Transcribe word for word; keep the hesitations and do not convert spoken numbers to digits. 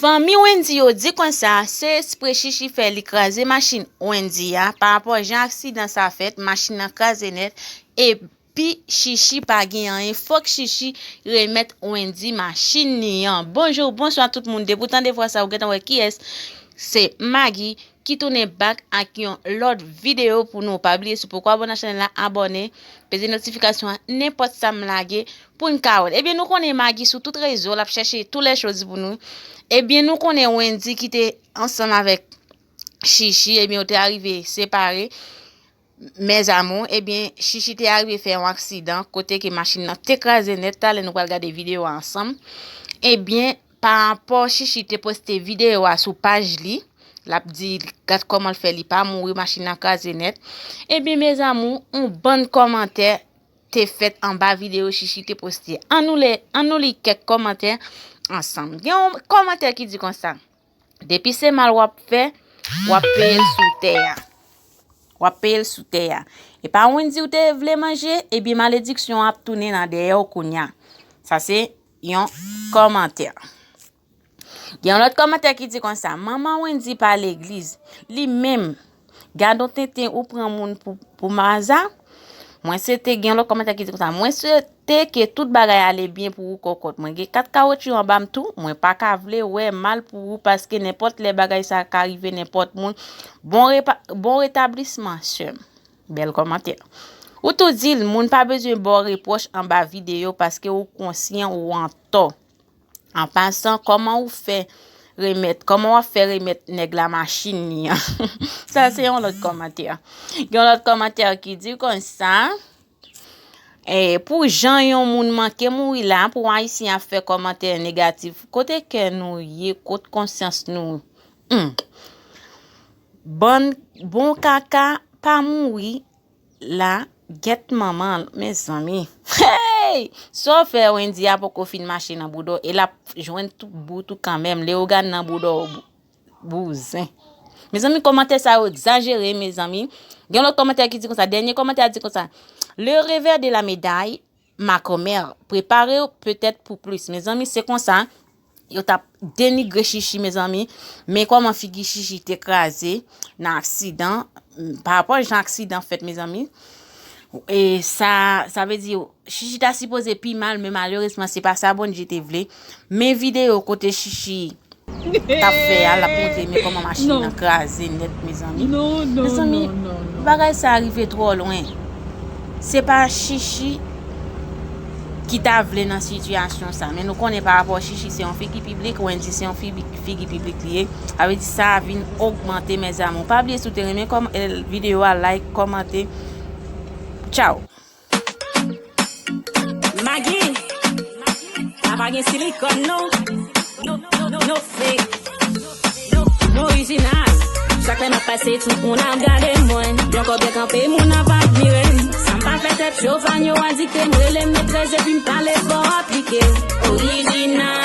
Fanmi Wendy yo di konsa, se espre Chichi fè li kraze machin Wendy a, pa rapò jan aksidan sa fèt, machin nan kraze nèt, epi Chichi pa gen anyen, fòk Chichi remèt Wendy machin li an. Bonjou, bonswa tout moun, depi w tande vwa sa, ou gentan wè kiyès, se Maggie ki tounen back ak yon lòt videyo pou nou. Pa bliye, si w poko abòne a chanèl la, abòne, peze notifikasyon an, nenpòt sa m lage, pou n ka wè l. Ebyen, nou konnen Maggie sou tout rezo, l ap chèche tout lè choz pou nou. Ebyen, nou konnen Wendy ki te ansanm avèk Chichi, ebyen, yo te arive separe. Mes amours, ebyen, Chichi te arive fè yon aksidan, kote ke machin nan te kraze nèt, talè nou pral gade videyo a ansanm. Ebyen, pa rapò Chichi te poste videyo a sou paj li, l ap di, gad kòman l fè li pa mouri, machin nan kraze nèt. Ebyen, mes amours, yon bann kòmantè te fèt anba videyo Chichi te poste. Ann nou lè, ann nou li kèk kòmantè ansanm. Gen yon kòmantè ki di konsa, depi se mal w ap fè, w ap peye l sou tè a. W ap peye l sou tè a. E pa Wendy ou te vle manje, ebyen malediksyon an ap tounen nan dèyè w kounye a. Sa se yon kòmantè. Gen yon lòt kòmantè ki di konsa, manman Wendy pa legliz, li menm. Gadon tenten ou pran moun pou, pou maza. Mwen swete, gen yon lòt kòmantè ki di konsa, mwen swete ke tout bagay ale byen pou ou kòkòt. Mwen gen kat kawotchou anba m tou, mwen pa ka vle wè mal pou ou paske nenpòt lè bagay sa ka rive nenpòt moun. Bon repa, bon retablisman, sè m. Bèl kòmantè. Ou tou di l, moun pa bezwen ba w repwòch anba videyo paske ou konsyan ou antò. An pasan, kòman ou fè remèt, kòman w ap fè remèt nèg la machin li an? Sa se yon lòt kòmantè. Gen yon lòt kòmantè ki di konsa, e, pou jan yon moun manke mouri la, pou Ayisyen ap fè kòmantè negatif, kote kè nou ye, kot konsyans nou? Hmm. Bann bon kaka pa mouri, la, gèt manman, mezanmi. Hey! Sa w fè Wendy a poko fin mache nan bouda w, e l ap jwenn tout bout ou kanmenm. Leyogàn nan bouda w, bou-, bouzen. Mezanmi, kòmantè sa yo egzajere, mezanmi. Gen lòt kòmantè ki di konsa, dènye kòmantè a di konsa, le revers de la médaille, ma commère, prepare w petèt pou plis. Mezanmi, se konsa, yo t ap denigre Chichi, mezanmi. Men kòman figi Chichi te kraze nan aksidan, m, pa rapò jan aksidan fèt, mezanmi. E sa, sa vle di, Chichi ta sipoze pi mal, men malerezman, se pa sa Bondye te vle. Men videyo kote Chichi t ap fè a, l ap montre men kòman machin nan kraze nèt, mezanmi. Non, non, mezanmi, non, non, non. Bagay sa rive twò lwen. Se pa Chichi ki ta vle nan sitiyasyon sa. Men nou konnen pa rapò Chichi se yon figi piblik, Wendy se yon figi, figi piblik li ye. Sa vle di sa vin ogmante, mes amours. Pa bliye si w te renmen kòm, eh, videyo a, like, kòmante. Tchao. Maggie, la pa gen silikòn non. No, no, no, no fake. No, no orijinal. Chak lè m ap pase, tout moun ap gade mwen. Byen kò byen kanpe, moun ap admire m. Sa m pa fè tèt cho, fan yo adikte m. Rele m metrès epi m pale fò aplike. Orijinal.